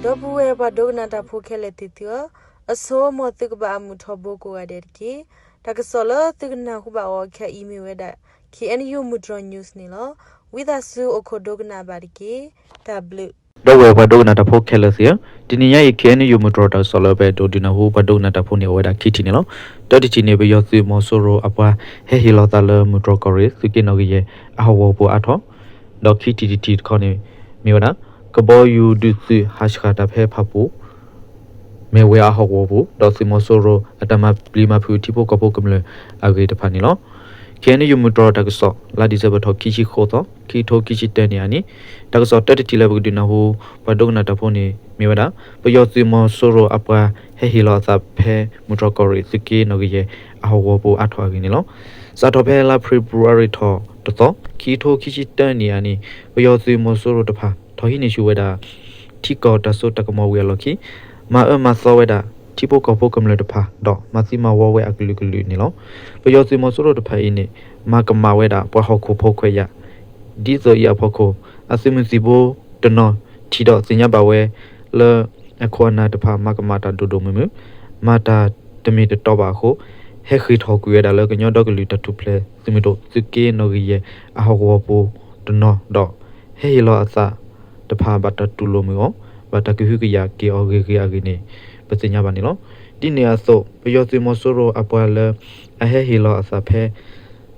ဒီပုၢ်ဝဲၢ်ပှၤဒိကနၣ်တၢ်ဖိခဲလၢာ်သ့ၣ်သုဧၢ, အဆိ မ်သုကဘၣ်အမုာ်ထီဘိကိးဂၤဒဲးတက့ၢ်. တၢ်ကစီၣ်လၢသုကနၢ်ဟူဘၣ်အီၤခဲအံၤမ့ၢ်ဝဲဒၣ် K N U မုၢ်တြီၤ news န့ၣ်လီၤ. ဝံသးစူၤအိၣ်ခိးဒိကနၣ်ဘၣ်တက့ၢ်. တၢ်ဘျုး ဒီပုၢ်ဝဲၢ်ပှၤဒိကနၣ်တၢ်ဖိခဲလၢာ်သ့ၣ်ဧၢ, တနံၤညါအံၤ K N U မုၢ်တြီၤတၢ်ကစီၣ်လၢပအဲၣ်ဒိးဒုးနၢ်ဟူပှၤဒိကနၣ်တၢ်ဖိန့ၣ် အိၣ်ဝဲဒၣ်ခံထံၣ်န့ၣ်လီၤ. တၢတထံၣ်န့ၣ် ပယီၤသုးမီၤစိရိၤအပှၤဟဲဟ့ၣ်လီၤသးလၢမုၢ်တြီၤကီၢ်ရ့ၣ် သုးက့နီၣ်ဂံၢ်ယဲၢ်အဟီၣ်ကဝီၤပူၤအါထီၣ်, ဒီးခံထံၣ်တထံၣ်တခီန့ၣ် မ့ၢ်ဝဲဒၣ် ကဘီယူၤဒုးသုးဟးဆှၣ်တၢ်ဖဲဖၣ်ပူၤ မ့ၢ်ဝဲအဟီၣ်ကဝီၤပူၤ ဒီးသုးမီၤစိရိၤအတၢ်မၤပျံၤမၤဖုးထံဖိကီၢ်ဖိကမျၢၢ်အဂ့ၢ်တဖၣ်န့ၣ်လီၤ. K N U မုၢ်တြီၤတၢ်ကစီၣ် လါဒံၣ်စဲဘၢၣ်ထီၣ်ခံဆံဃိးသီ ခံထိခံဆံတၢနံၣ်အနံၤ, တၢ်ကစီၣ်တၢတထံၣ်လၢပကဒုးနၢ်ဟူ ပှၤဒိကနၣ်တၢ်ဖိန့ၣ် မ့ၢ်ဝဲဒၣ် ပယီၤသုးမီၤစိရိၤအပှၤဟဲဟ့ၣ်လီၤအသးဖဲ မုၢ်တြီၤကီၢ်ရ့ၣ် သုးက့နီၣ်ဂံၢ်ယဲၢ်အဟီၣ်ကဝီၤပူၤအါထီၣ်အဂ့ၢ်န့ၣ်လီၤ. စးထီၣ်ဖဲလါဖ့ၤဘြူၤအါရံၤထီၣ်တသီ ခံထိခံဆံတၢနံၣ်အနံၤ ပယီၤသုးမီၤစိရိၤတဖၣ် ထီၣ်ဟံးန့ၢ်ဆူၣ်ဝဲဒၣ် ထံကီၢ်တၢ်စိတၢ်ကမီၤဝံၤအလီၢ်ခံ မၤအၢမၤသီဝဲဒၣ် ထံဖိကီၢ်ဖိကမျၢၢ်တဖၣ် ဒီးမၤသံမၤဝီဝဲအကလုာ်ကလုာ်န့ၣ်လီၤ. ပယီၤသုးမီၤစိရိၤတဖၣ်အံၤန့ၣ် မၤကမၣ်ဝဲဒၣ်ပှၤဟီၣ်ခိၣ်ဖိခွဲးယာ် ဒ်သိးအံၤအဖီခိၣ် အသုးမုၢ်သံၣ်ဘိတနီၤထံၣ်ဒီးသ့ၣ်ညါဘၣ်ဝဲလၢ အခိၣ်အနၢ်တဖၣ် မၤကမၣ်တၢ်ဒိၣ်ဒိၣ်မုၢ်မုၢ်, မၤတၢ်တမ့ၢ်တတီဘၣ်အဃိ ဟဲဃ့ၢ်ထီၣ်ကွံာ်ဝဲဒၣ်လၢကညီဒီကလုာ်တၢ်ထူၣ်ဖျဲးသုးမုၢ်ဒိၣ် သုးက့နီၣ်ဂံၢ်ယဲၢ်အဟီၣ်ကဝီၤပူၤတနီၤဒီး ဟဲဟ့ၣ်လီၤအသးတဖၣ် ဘၣ်တၢ်တူၢ်လိာ်မုာ်အီၤ, ဘၣ်တၢ်ကဟုကယာ်က့ၤအီၤဂ့ၤဂ့ၤအဂ့ၢ်န့ၣ် ပသ့ၣ်ညါဘၣ်န့ၣ်လီၤ. ဒ်န့ၣ်အသိး ပယီၤသုးမီၤစိရိၤအပှၤလၢအဟဲဟ့ၣ်လီၤအသးဖဲ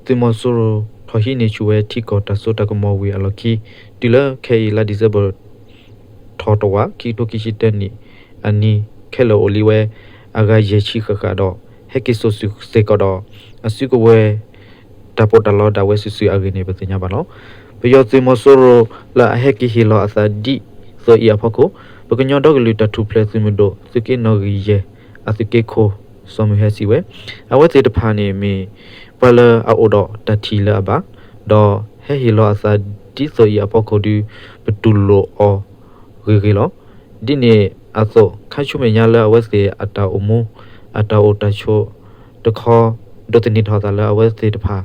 သုးမီၤစိရိၤ ထီၣ်ဟံးန့ၢ်ဆူၣ်ဝဲထံကီၢ်တၢ်စိတၢ်ကမီၤဝံၤအလီၢ်ခံ တုၤလၢခဲအံၤလါဒံၣ်စဲဘၢၣ် ထီၣ်တဝာ် ခံကထိခံဆံတၢနံၣ်အနံၤ ခဲလၢာ်အိၣ်လံဝဲ အဂၤယဲၢ်ဆံဃၣ်ဃၣ်ဒီး ဟဲက့ၤစိာ်စုာ်စ့ၢ်ကီးဒီး အစုကဝဲၤ တၢ်ပီးတၢ်လီဒၣ်ဝဲစုာ်စုာ်အဂ့ၢ်န့ၣ် ပသ့ၣ်ညါဘၣ်လီၤ. ပယီၤသုးမီၤစိရိၤလၢအဟဲက့ၤဟ့ၣ်လီၤအသးဒ်သိးအံၤအဖီခိၣ် ပကညီဒီကလုာ်တၢ်ထူၣ်ဖျဲးသုးမုၢ်ဒိၣ် သုးက့နီၣ်ဂံၢ်ယဲၢ်အသုးက့ခိၣ် စီၤမုၢ်ဟဲစံးဝဲ အဝဲသ့ၣ်တဖၣ်န့ၣ်မ့ၢ် ပှၤလၢအအိၣ်ဒီးတၢ်ထံၣ်လၢအဘၣ် ဒီးဟဲဟ့ၣ်လီၤအသးဒ်သိးအံၤအဖီခိၣ်ဒီး ပတူၢ်လိာ်အီၤဂ့ၤဂ့ၤလီၤ. ဒ်န့ၣ်အသိး ခါဆူမဲာ်ညါလၢအဝဲသ့ၣ်အတၢ်အိၣ်မူ အတၢ်အိၣ်တၢ်ဆိးတခီ ဒိးသန့ၤထီၣ်အသးလၢအဝဲသ့ၣ်တဖၣ်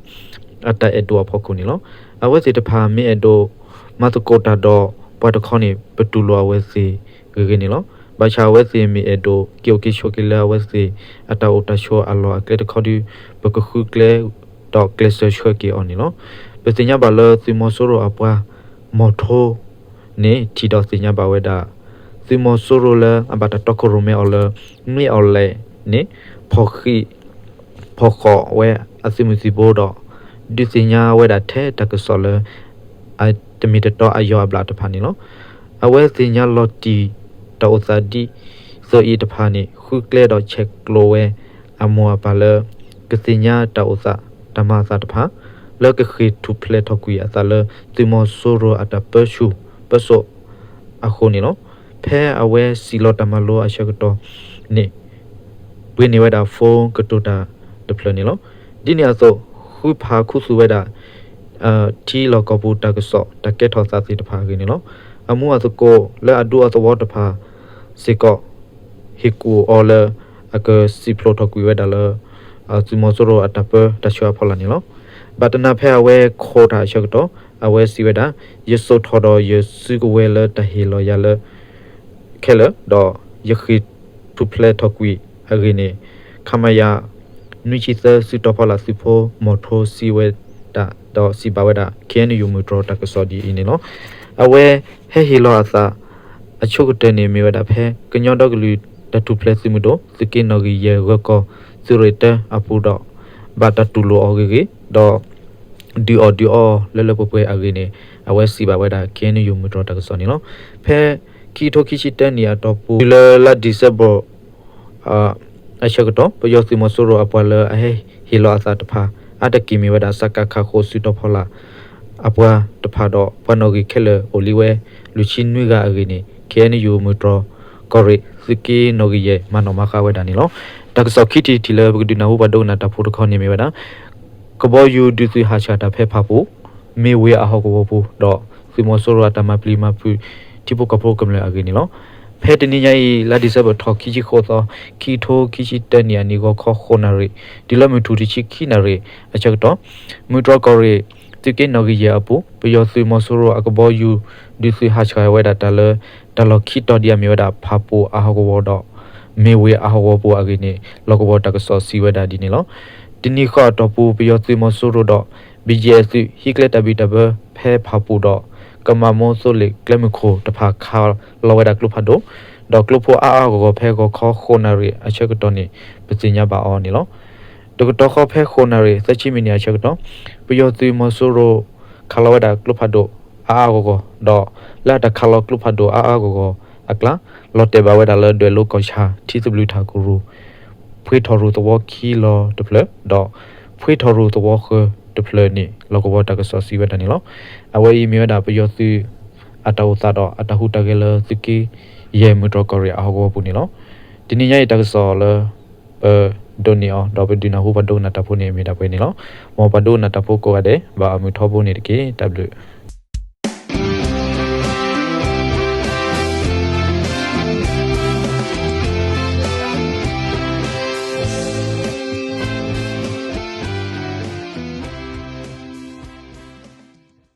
အတၢ်အဲၣ်ဒိးအဖီခိၣ်န့ၣ်လီၤ. အဝဲသ့ၣ်တဖၣ်မ့ၢ်အဲၣ်ဒိးမၤသကိးတၢ်ဒီးပှၤတခီန့ၣ် ပတူၢ်လိာ်အဝဲသ့ၣ်ဂ့ၤဂ့ၤန့ၣ်လီၤ. ဘၣ်ဆၣ်အဝဲသ့ၣ်မ့ၢ်အဲၣ်ဒိးက့ၤအိၣ်က့ၤဆိးက့ၤလၢအဝဲသ့ၣ်အတၢ်အိၣ်တၢ်ဆိးအလီၢ်အကျဲတခီဒီး ပကဃုကျဲဒီးကျဲးစၢးဆှၢက့ၤအီၤန့ၣ်လီၤ. ပသ့ၣ်ညါဘၣ်လၢသုးမီၤစိရိၤအပှၤ မီၤထိ န့ၣ် ထံၣ်ဒီးသ့ၣ်ညါဘၣ်ဝဲဒၣ် သုးမီၤစိရိၤလၢအဘၣ်တၢ်တီခိၣ်ရိၣ်မဲအီၤလၢ မ့ၢ်အီၤလဲၣ်န့ၣ် ဖီၣ်ဃံး ဖီၣ်ဃာ်ဝဲအသုးမုၢ်သံၣ်ဘိဒီး ဒုးသ့ၣ်ညါဝဲဒၣ်ထဲတၢ်ကစီၣ်လၢ အတမ့ၢ်တတီအယီၤအဘျၣ်တဖၣ်န့ၣ်လီၤ. အဝဲသ့ၣ်ညါလီၤတံၢ်တၢ်အိၣ်သးဒ်သိးအံၤတဖၣ်န့ၣ် ဃုကျဲဒီးဆဲးကျိးဝဲအမိၢ်အပၢ်လၢ ကသ့ၣ်ညါတၢ်အိၣ်သးတၢ်မၤအသးတဖၣ် လၢကဃ့ၢ်ထူၣ်ဖျဲးထီၣ်ကွံာ်အသးလၢသုးမီၤစိရိၤအတၢ်ပၢဆူၣ်ပၢစိးအဃိန့ၣ်လီၤ. ဖဲအဝဲစံးလီၤတၢ်မၤလိအဆၢကတီၢ်န့ၣ် ပှ့ၤန့ၢ်ဝဲဒၣ်ဖိကတိၤတၢ်တဖျၢၣ်န့ၣ်လီၤ. ဒ်န့ၣ်အသိး ဃုဖးခူသူၣ်ဝဲဒၣ် ထံလီၢ်ကီၢ်ပူၤတၢ်ကစီၣ်တၢ်ကဲထီၣ်သးသ့ၣ်တဖၣ်အဂ့ၢ်န့ၣ်လီၤ. အမူအသကိးလၢအဒူအသဝီတဖၣ်စ့ၢ်ကီး ဟ့ၣ်ကူၣ်အီၤလၢ အကစံးဖျိးထီၣ်ကွံာ်ဝဲဒၣ်လၢ သုးမီၤစိရိၤအတၢ်ပၢတၢ်ဆှၢအဖီလာ်န့ၣ်လီၤ. ဘၣ်တနၤဖဲအဝဲခိးတၢ်အဆၢကတီၢ် အဝဲစံးဝဲဒၣ် ယစိာ်ထီၣ်ဒီးယစုကဝဲၤလၢတၢ်ဟ့ၣ်လီၤယၤလၢ ခဲလၢာ် ဒီးယဃ့ၢ်ထူၣ်ဖျဲးထီၣ်ကွံာ်အဂ့ၢ်န့ၣ် ခမရ နွံဆံသၢ စုတီၤဖီလာ်သုးဖိ မီၤထိစံးဝဲဒၣ် ဒီးစံးဘၣ်ဝဲဒၣ် ခ့ၣ်အဲၣ်ယူၣ် မုၢ်တြီၤတၢ်ကစီၣ်ဒ်အံၤန့ၣ်လီၤ. အဝဲဟဲဟ့ၣ်လီၤအသး အဆိကတၢၢ်န့ၣ်မ့ၢ်ဝဲဒၣ်ဖဲ ကညီဒီကလုာ်တၢ်ထူၣ်ဖျဲးသုးမုၢ်ဒိၣ် သုးက့နီၣ်ဂံၢ်ယဲၢ်ဂၢၤကီၢ် သုးရ့ၣ်တၢအပူၤဒီး ဘၣ်တၢ်တူၢ်လိာ်အီၤဂ့ၤဂ့ၤ ဒီး ဒုးအီၣ်ဒုးအီလၢလၢပှဲၤပှဲၤအဂ့ၢ်န့ၣ် အဝဲစံးဘၣ်ဝဲဒၣ် ခ့ၣ်အဲၣ်ယူၣ် မုၢ်တြီၤတၢ်ကစီၣ်န့ၣ်လီၤ. ဖဲခံကထိခံဆံတၢနံၣ်အတီၢ်ပူၤ တုၤလၢလါဒံၣ်စဲဘၢၣ် အဆၢကတီၢ် ပယီၤသုးမီၤစိရိၤအပှၤလၢအဟဲဟ့ၣ်လီၤအသးတဖၣ် အါတက့ၢ်မ့ၢ်ဝဲဒၣ် စကခ ဃိး စုတီၤဖီလာ် အပှၤတဖၣ်ဒီး ပှၤနီၣ်ဂံၢ်ခဲလၢာ်အိၣ်လံဝဲ လွံၢ်ဆံနွံဂၤအဂ့ၢ်န့ၣ် ခ့ၣ်အဲၣ်ယူၣ် မုၢ်တြီၤကီၢ်ရ့ၣ် သုးက့နီၣ်ဂံၢ်ယဲၢ် မၤနီၣ်မၤဃါဝဲဒၣ်န့ၣ်လီၤ. တၢ်ကစီၣ်ခံထံၣ်တထံၣ်လၢပကဒုးနၢ်ဟူပှၤဒိကနၣ်တၢ်ဖိတခီန့ၣ်မ့ၢ်ဝဲဒၣ် ကဘီယူၤဒုးသုးဟးဆှၣ်တၢ်ဖဲဖၣ်ပူၤ မ့ၢ်ဝ့ၢ်အဟီၣ်ကဝီၤပူၤ ဒီးသုးမီၤစိရိၤအတၢ်မၤပျံၤမၤဖုး ထံဖိကီၢ်ဖိကမျၢၢ်အဂ့ၢ်န့ၣ်လီၤ. ဖဲတနံၤညါအံၤ လါဒံၣ်စဲဘၢၣ်ထီၣ်ခံဆံဃိးသီ ခံကထိခံဆံတၢနံၣ်အနံၤ ဂီၤခီဃိးနၣ်ရံၣ် တုၤလၢမုၢ်ထူၣ်တဆံခံနၣ်ရံၣ်အဆၢကတီၢ် မုၢ်တြီၤကီၢ်ရ့ၣ် သုးက့နီၣ်ဂံၢ်ယဲၢ်အပူၤ ပယီၤသုးမီၤစိရိၤအကဘီယူၤ ဒုးသုးဟးဆှၣ်ဝဲဒၣ်တၢ်လၢ တၢ်လီၢ်ခံတီၤဒ်အမ့ၢ်ဝဲဒၣ် ဖၣ်ပူၣ်အဟီၣ်ကဝီၤဒီး မ့ၢ်ဝ့ၢ်အဟီၣ်ကဝီၤပူၤအဂ့ၢ်န့ၣ် လီၢ်ကဝီၤတၢ်ကစီၣ်စံးဝဲဒၣ်ဒ်န့ၣ်လီၤ. တနံၤဃီအတီၢ်ပူၤ ပယီၤသုးမီၤစိရိၤဒီး ဘံၣ်ကၠံၣ်အဲၣ်သုး ဟံးကျဲတၢ်ဘံၣ်တၢ်ဘၢဖဲဖၣ်ပူၣ်ဒီး ကမၣ်မိၢ်သိလ့ၣ်ကျဲမုၢ်ခိၣ်တဖၣ်ခးလီၤဝဲဒၣ်ကျိဖးဒိၣ်, ဒီးကျိဖိအါအါဂီၢ်ဂီၢ်ဖဲဂီၤခီဃိးနၣ်ရံၣ်အဆၢကတီၢ်န့ၣ် ပသ့ၣ်ညါဘၣ်အီၤန့ၣ်လီၤ. တကတီၢ်ဃီဖဲဃိးနၣ်ရံၣ်သၢဆံမံးနံးအဆၢကတီၢ် ပယီၤသုးမီၤစိရိၤ ခးလီၤဝဲဒၣ်ကျိဖးဒိၣ်အါအါဂီၢ်ဂီၢ်ဒီး လၢအတၢ်ခးလီၤကျိဖးဒိၣ်အါအါဂီၢ်ဂီၢ်အကျါ လီၤတဲာ်ဘၣ်ဝဲဒၣ်လၢဒွဲၣ်လိၤကီၢ်ဆၣ် ထံသဘျုးထၣ်ကရူၢ် ဖှ့ထီၣ်ရူၢ်သဝီခံလီၤတဖျၢၣ် ဒီး ဖှ့ထီၣ်ရူၢ်သဝီဃၢၤတဖျၢၣ်န့ၣ် လီၢ်ကဝီၤတၢ်ကစီၣ်စံးဝဲဒၣ်န့ၣ်လီၤ. အဝဲအံၤမ့ၢ်ဝဲဒၣ်ပယီၤသုးအတၢ်အိၣ်သးဒီးအတၢ်ဟူးတၢ်ဂဲၤလၢသုးက့ယဲၢ်မုၢ်တြီၢ်ကီၢ်ရ့ၣ်အဟီၣ်ကဝီၤပူၤန့ၣ်လီၤ. တနံၤညါအံၤတၢ်ကစီၣ်လၢ ပဒိးန့ၢ်အီၤ ဒီးပဒုးနၢ်ဟူပှၤဒိကနၣ်တၢ်ဖိန့ၣ်မ့ၢ်ဒၣ်ပှဲၤန့ၣ်လီၤ. မ်ပှၤဒိကနၣ်တၢ်ဖိကိးဂၤဒဲး ဘၣ်အမုာ်ထီဘိန့ၣ်တက့ၢ်. တၢ်ဘျုး